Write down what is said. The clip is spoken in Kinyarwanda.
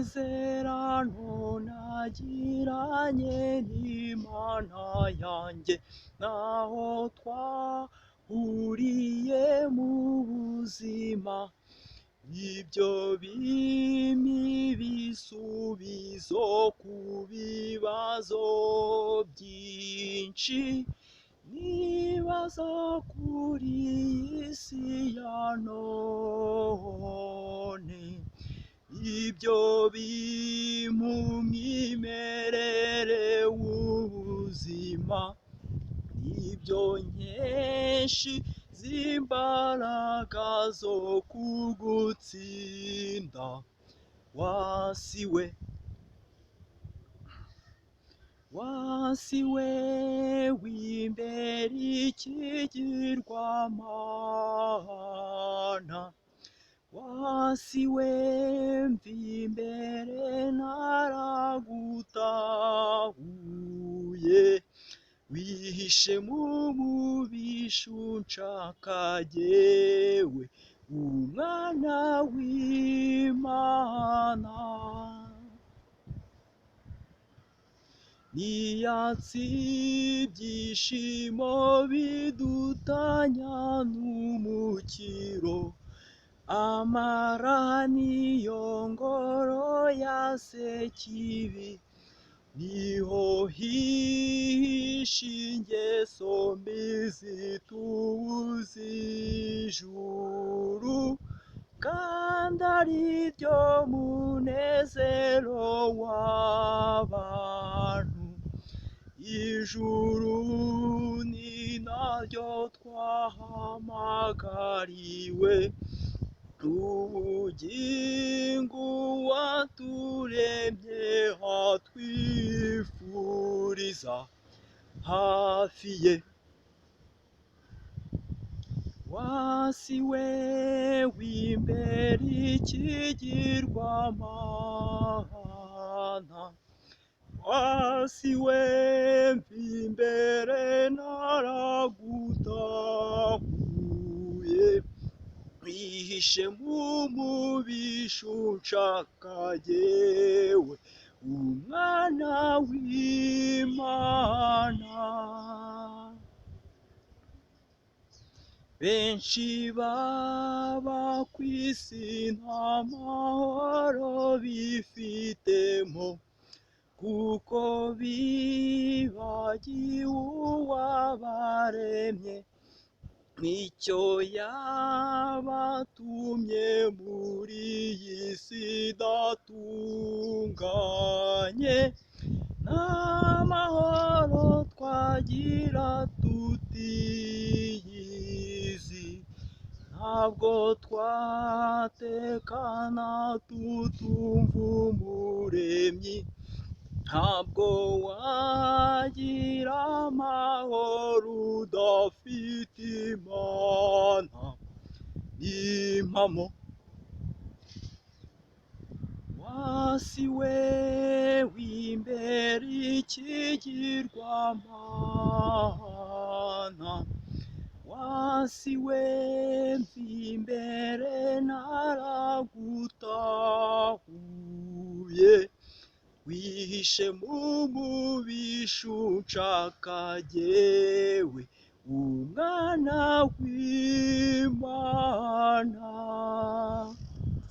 Amasezerano nagiranye n'Imana yanjye, naho twahuriye mu buzima, nibyo bimpa ibisubizo ku bibazo byinshi nibaza kuri iyi si ya none. Ibyo bimpa umwimerere w'ubuzima, nibyo nkeshi z'imbaraga zo kugutsinda. Wasiwe, wasiwe w'imbere ikigirwamana, wasiwe mva imbere naragutahuye, wihishe mu mubisha unshaka jyewe, umwana w'Imana. Niyatsi ibyishimo bidutanya n'umukiro, amara niyo ngoro ya Sekibi, niho hihishe ingeso mbi zitubuza ijuru, kandi ari ryo munezero w'abantu. Ijuru ni naryo twahamagariwe, ubugingo waturemye atwifuriza hafi ye. Wasiwe w'imbere ikigirwamana, wasiwe mva imbere naragutahuye, wihishe mu mubisha unshaka jyewe, umwana w'Imana. Benshi baba ku isi nta mahoro bifitemo, kuko bibagiwe uwabaremye, nicyo yabatumye muri iyi si idatunganye. N'amahoro twagira tutiyizi, ntabwo twatekana tutumva Umuremyi, ntabwo wagira amahoro udafite Imana. Ni impamo. Wasiwe w'imbere ikigirwamana, wasiwe mva imbere naragutahuye, wihishe mu mubisha unshaka jyewe, umwana w'Imana.